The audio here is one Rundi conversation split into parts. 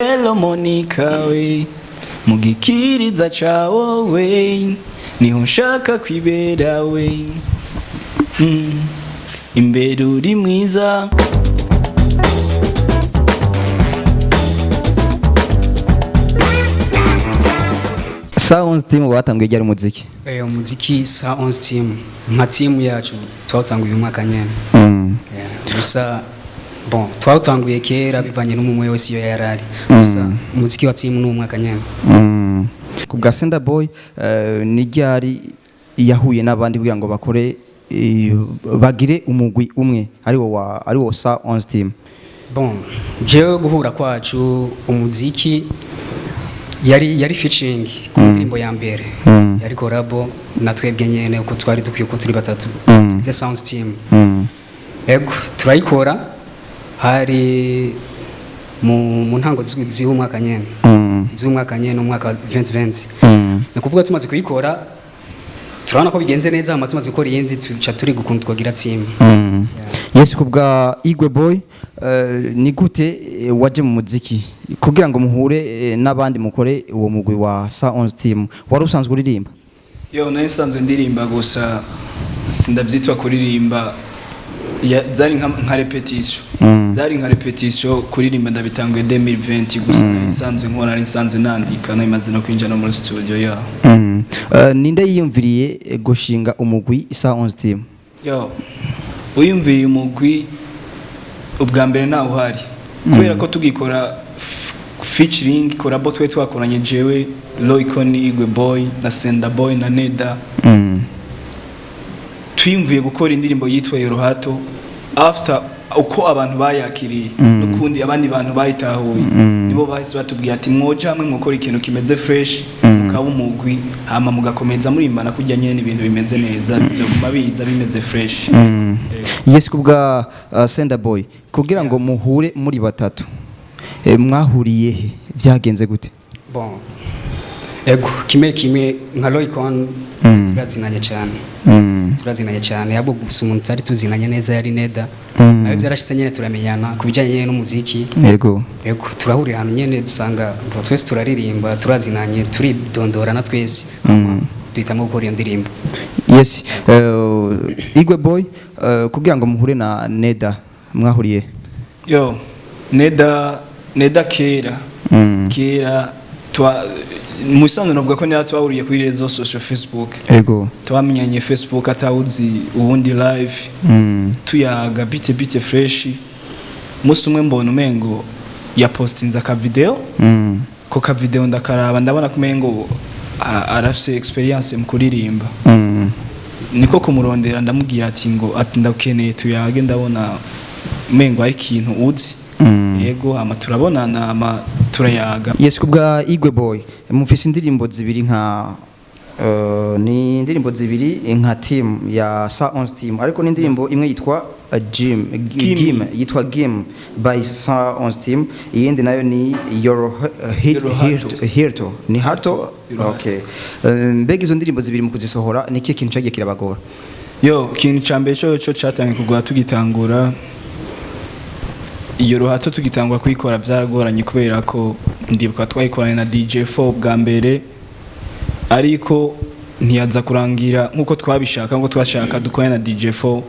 Hello Monica we, mu gikiriza cawowe niho nshaka kwibera we. Imbere uri mwiza. Sounds Team batanguye ryari umuziki? Umuziki Sounds Team nka team yacu twawutanguye uyu mwaka nyene. Yeah, gusa bon, twawutanguye kera bivanye n'umumwe wese iyo yarari, gusa umuziki wa team ni umwaka nyene. Ku bwa Sender Boy, ni ryari yahuye n'abandi kugira ngo bakore, bagire umugwi umwe ariwo Sounds Team? Bon, jewe guhura kwacu umuziki yari featuring ku ndirimbo ya mbere. Yari collabo na twebwe nyene uko twari dukwiye, uko turi batatu tugize Sounds Team. Ego, turayikora hari mu ntango z'umwaka nyene, z'umwaka nyene, umwaka wa 2020. Ni ukuvuga tumaze kuyikora turabona ko bigenze neza, hama tumaze gukora iyindi tuca turi ukuntu twagira team. Yes, ku bwa Igwe Boy, ni gute waje mu muziki kugira ngo muhure n'abandi mukore uwo mugwi wa Sounds Team? Wari usanzwe uririmba? Yo, nari nsanzwe ndirimba, gusa sindavyitwa kuririmba. Zari nka répétition. Zari nka répétition. Kuririmba ndabitanguye 2020, gusa nari nsanzwe nkora, nari nsanzwe nandika, nari maze no kwinjira no muri studio ya. Ninde yiyumviriye gushinga umugwi Sounds Team? Yo, uyumviye umugwi ubwa mbere ntawe uhari, kubera ko tugikora featuring collabo twe twakoranye jewe Loicon, Igwe Boy na Senda Boy na Neda. Twiyumviye gukora indirimbo yitwa Yorohato after uko abantu bayakiriye n'ukundi abandi bantu bayitahuye, nibo bahise batubwira ati mwoja hamwe mukora ikintu kimeze fresh, mukaba umugwi, hama mugakomeza murimbana kurya nyene, ibintu bimeze neza byoguma biza bimeze fresh. Yes, kubwa Sender Boy, kugira ngo muhure muri batatu, mwahuriye he? Byagenze gute? Bon, ego, kimwe kimwe nka Loicon turazinanye cyane. Turazinanye cyane, ahubwo gusa umuntu tutari tuzinanye neza yari Neda. Nawe byarashitse nyene turamenyana ku bijyanye nyene n'umuziki. Ego, turahurira ahantu nyene dusanga ngo twese turaririmba, turazinanye, turidondorana twese, hama duhitamo gukora iyo ndirimbo. Yes, Igwe Boy, kugira ngo muhure na Neda mwahuriye? Yo, Neda kera kera twa musanzwe navuga ko niba twahuriye kuri réseaux sociaux, Facebook. Twamenyanye Facebook, atawuzi ubundi live. Tuyaga bite bite fresh, umunsi umwe mbona umengo yapostinze aka video. Ko ka video ndakaraba, ndabona ko umengo arafise experience mu kuririmba. Niko kumurondera, ndamubwira ati ngo ati ndakeneye tuyage, ndabona umengo ari ikintu uzi. Yego, ama turabonana, ama turayaga. Yes, kubwa Igwe Boy, mufise indirimbo zibiri nka ni indirimbo zibiri nka team ya Sa 11 Team, ariko ni indirimbo imwe yitwa Gym. Gim. Gim, yitwa Gim by Sa 11 Team, iyindi nayo ni Your Hit. Your Hato. Hirto ni Hato. Your Hato. Okay. Mbega izo ndirimbo zibiri mu kuzisohora ni ikihe kintu cyagiye kirabagora? Yo, ikintu ca mbere cyo cyatangiye kugora tugitangura iyo ruhato, tugitangura kuyikora byaragoranye, kubera ko ndibuka twayikoranye na DJ4 bwa mbere, ariko ntiyaza kurangira nk'uko twabishaka, nk'uko twashaka dukorane na DJ4.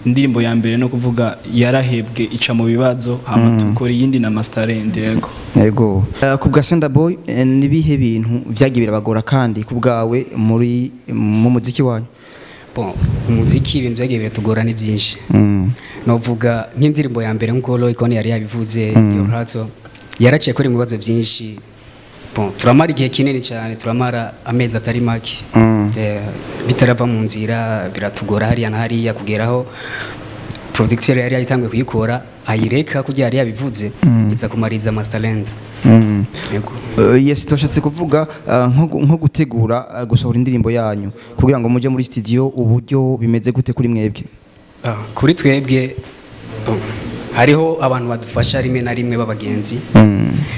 Indirimbo ya mbere no kuvuga yarahebwe, ica mu bibazo, hama dukora iyindi na Masterend, yego. Yego. Ku bwa Sender Boy, nibihe bintu vyagiye birabagora kandi ku bwawe muri mu muziki wanyu? Bon, umuziki ibintu byagiye biratugora ni byinshi. Novuga nk'indirimbo ya mbere, nk'uko Loicon yari yabivuze, Your Heart yaraciye kuri mu bibazo byinshi. Bon, turamara igihe kinini cyane, turamara amezi atari make bitarava mu nzira, biratugora hariya na hariya, kugeraho producteur yari yayitanguye kuyikora ayireka kugira yari yabivuze, iza kumariza Masterland. Yego. Yes, twashatse kuvuga nko gutegura gusohora indirimbo yanyu kugira ngo muje muri studio, uburyo bimeze gute kuri mwebwe? Ah, kuri twebwe, bon, hariho abantu badufasha rimwe na rimwe b'abagenzi.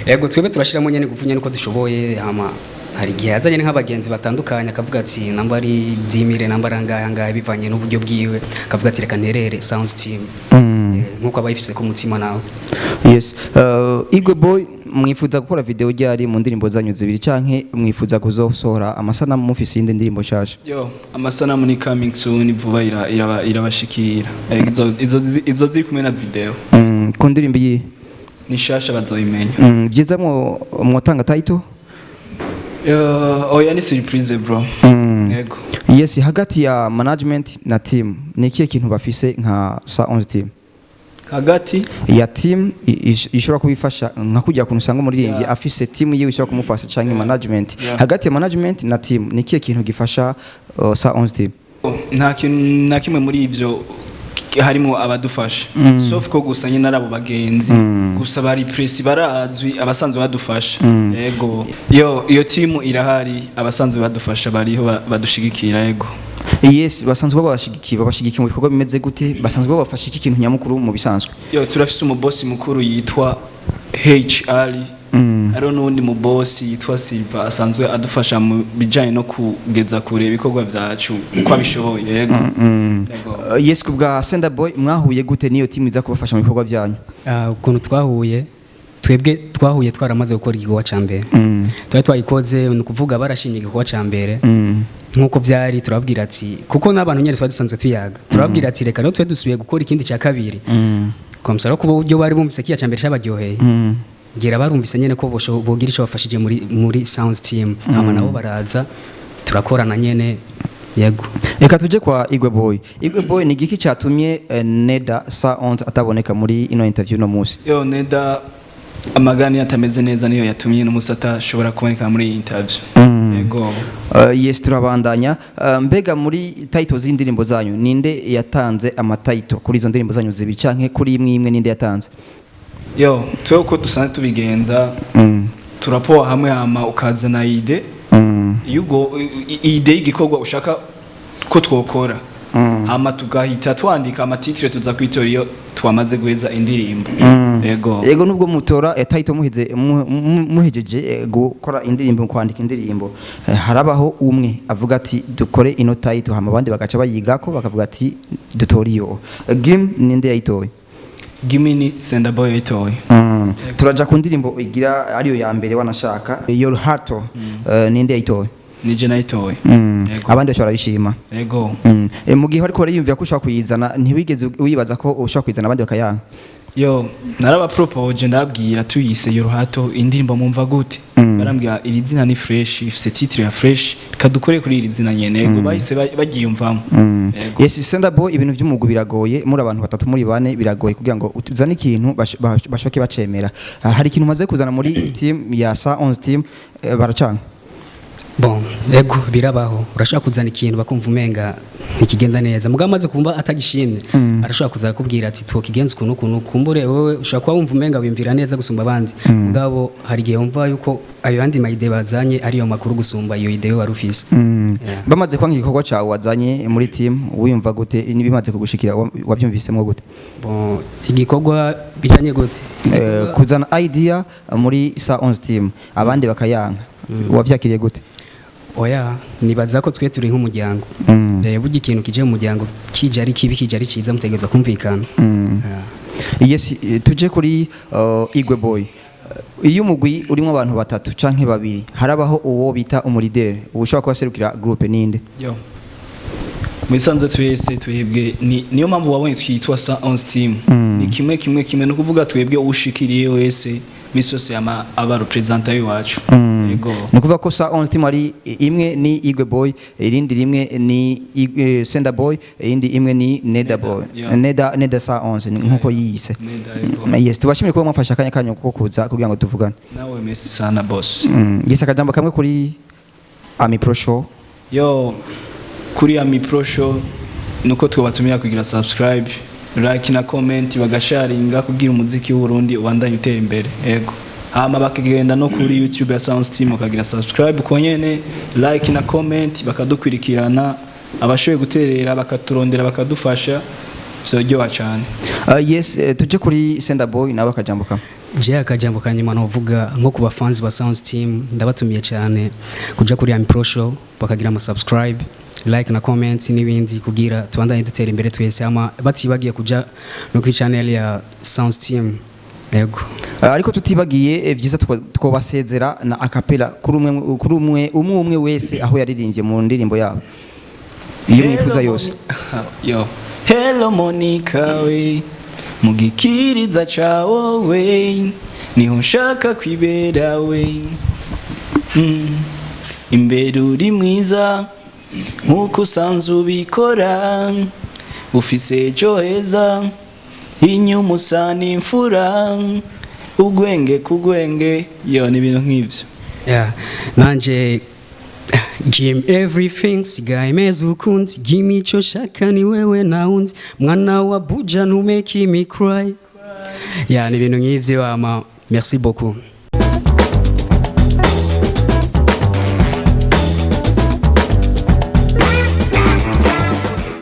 Yego, twebwe turashiramo nyene gufunya nuko dushoboye, hama hari igihe yazanye nk'abagenzi batandukanye akavuga ati namba ari 10 000, namba ari angahe angahe, bivanye n'uburyo bwiwe, akavuga ati reka nterere Sounds Team. Nkuko aba yifise ku mutima nawe. Yes, Igwe Boy. Mwifuza gukora video ryari mu ndirimbo zanyu zibiri, canke mwifuza kuzosohora amasanamu mufise iyindi ndirimbo nshasha? Yo, amasanamu ni coming soon, vuba irabashikira. Izo ziri kumwe na video. Ku ndirimbo iyi? Ni shasha, bazoyimenya. Byiza mwotanga title? Yo, oya, ni surprise, bro. Yego. Yes, hagati ya management na team ni ikihe kintu bafise nka Sa 11 team? Hagati Ya team ishobora kubifasha, nka kujya kuntu usanga umuririmbyi afise team yiwe ishobora kumufasha canke management. Hagati ya management na team ni ikihe kintu gifasha Sa 11 team? Nta kintu na kimwe muri ivyo harimo abadufasha, sauf ko gusa nyine ari abo bagenzi gusa bari presi, barazwi abasanzwe badufasha. Yego, yo, iyo team irahari, abasanzwe badufasha bariho, badushigikira, yego. Yes, basanzwe babashigikiye mu bikorwa bimeze gute? Basanzwe babafasha iki kintu nyamukuru mu bisanzwe? Yo, turafise umubosi mukuru yitwa HR, hariho n'uwundi mubosi yitwa Silva asanzwe adufasha mu bijanye no kugeza kure ibikorwa vyacu uko abishoboye, yego. Yego. Yes, ku bwa Sender Boy, mwahuye gute n'iyo team iza kubafasha mu bikorwa byanyu? Ah, ukuntu twahuye, twebwe twahuye twaramaze gukora igikorwa cya mbere. Twari twayikoze, ni ukuvuga barashimye igikorwa cya mbere nk'uko byari. Turababwira ati, kuko n'abantu nyine twari dusanzwe tuyaga, turababwira ati reka rero twe dusubiye gukora ikindi cya kabiri, comme ça kuba uburyo bari bumvise kiya cya mbere cyabaryoheye, ngira barumvise nyene ko bogira ico bafashije muri sounds team, hama nabo baraza turakorana nyene, yego. Reka tuje kwa Igwe Boy. Igwe Boy, ni igiki cyatumye Neda Sa 11 ataboneka muri ino interview no munsi? Yo, Neda amagani atameze neza, niyo yatumye n'umusi atashobora kuboneka muri iyi interview, yego. Yes, turabandanya. Mbega muri title z'indirimbo zanyu ninde yatanze ama title kuri izo ndirimbo zanyu zibiri, canke kuri imwe imwe ninde yatanze? Yo, twe uko dusanzwe tubigenza, turapowa hamwe, hama ukazana idée. Iyo ubwo idée y'igikorwa ushaka ko twokora, hama tugahita twandika ama titre, tuza kwitora iyo twamaze guheza indirimbo, yego. Yego, nubwo mutora title muhize muhejeje gukora indirimbo, kwandika indirimbo, harabaho umwe avuga ati dukore ino title, hama abandi bagaca bayigako bakavuga ati dutore iyo. Gim ninde yayitoye? Gimini Senda Boy yayitoye. Turaja ku ndirimbo igira ariyo ya mbere wanashaka, Your Heart. Ninde yayitoye? Nije nayitoye. Yego. Abandi bashobora barabishima? Yego. Mu gihe ariko bariyumvira ko ushobora kuyizana, ntiwigeze wibaza ko ushobora kuyizana abandi bakayanga? Yo, narabapropoje, ndababwira tuyise Yoruhato indirimbo mumva gute? Barambwira iri zina ni fresh, ifise titre ya fresh, reka dukore kuri iri zina nyene. Yego, bahise bagiyumvamo. Yego. Yes, Senda Boy, ibintu by'umugwi biragoye, muri abantu batatu, muri bane, biragoye kugira ngo uzane ikintu bashoke bacemera. Ah, hari ikintu umaze kuzana muri team ya Sa 11 team baracanga? Bon, ego, birabaho, urashobora kuzana ikintu bakumva umenga ntikigenda neza, mugabo amaze kumva atagishimye arashobora kuza akubwira ati twokigenza ukuntu ukuntu. Kumbure wowe ushobora kuba wumva umenga wiyumvira neza gusumba abandi, mugabo hari igihe wumva yuko ayo yandi ma idées bazanye ariyo makuru gusumba iyo idée wari ufise. Yeah. Bamaze kwanga igikorwa cyawe wazanye muri team, wiyumva gute? Nibimaze kugushikira, wabyumvisemo gute? Bon, igikorwa bijanye gute? Kuzana idea muri Sa 11 team abandi bakayanga, wavyakiriye gute? Oya, nibaza ko twe turi nk'umuryango. Burya ikintu kije mu muryango, kije ari kibi, kije ari ciza, mutegereza kumvikana. Yeah. Yes, tuje kuri Igwe Boy. Iyo umugwi urimo abantu batatu canke babiri, harabaho uwo bita umu leader ushobora kuba aserukira groupe, ninde? Yo, mu bisanzwe twese twebwe niyo mpamvu wabonye twitwa Sa 11 team. Ni kimwe kimwe kimwe, no kuvuga twebwe ushikiriye wese misi yose yama aba représentant y'iwacu, yego. Ni ukuvuga ko Sa 11 team ari imwe ni Igwe Boy, irindi rimwe ni Senda Boy, irindi imwe ni Neda Boy. Yeah. Neda Sa 11 nkuko yiyise. Neda, yego. Yes, tubashimire kuba mwafashe akanya kanyu ko kuza kugira ngo tuvugane. Nawe merci sana, boss. Yes, akajambo kamwe kuri Ami Pro Show. Yo, kuri Ami Pro Show nuko twabatumira kugira subscribe, like na comment, bagasharinga kugira umuziki w'Uburundi ubandanye utera imbere, yego. Hama bakagenda no kuri YouTube ya Sound Team bakagira subscribe uko nyene, like na comment, bakadukurikirana, abashoboye guterera bakaturondera bakadufasha, vyoryoha cyane. Yes, tuje kuri Senda Boy nawe akajambo kamwe. Je, akajambo kanyuma novuga nko ku bafans ba Sounds Team, ndabatumiye cyane kuja kuri Ami Pro Show bakagira ama subscribe, like na comment n'ibindi kugira tubandanye dutera imbere twese, ama batibagiye kuja no kuri channel ya Sounds Team. Yego. Ariko tutibagiye, vyiza twobasezera na acapella kuri umwe umwe umwe wese aho yaririmbye mu ndirimbo yabo iyo mwifuza yose. Yo, hello Monica, we mu gikiriza cawe niho nshaka kwibera we. Imbere uri mwiza nkuko usanzwe ubikora, ufise ejo heza, inyuma usa n'imfura, ugwenge kugwenge. Yo, ni ibintu nk'ivyo. Yeah. Nanje give me everything, sigaye meze ukundi, give me icyo nshaka, ni wewe nawundi, mwana wa buja, ntumeke me cry. Yeah, ni ibintu nk'ivyo. Ama merci beaucoup.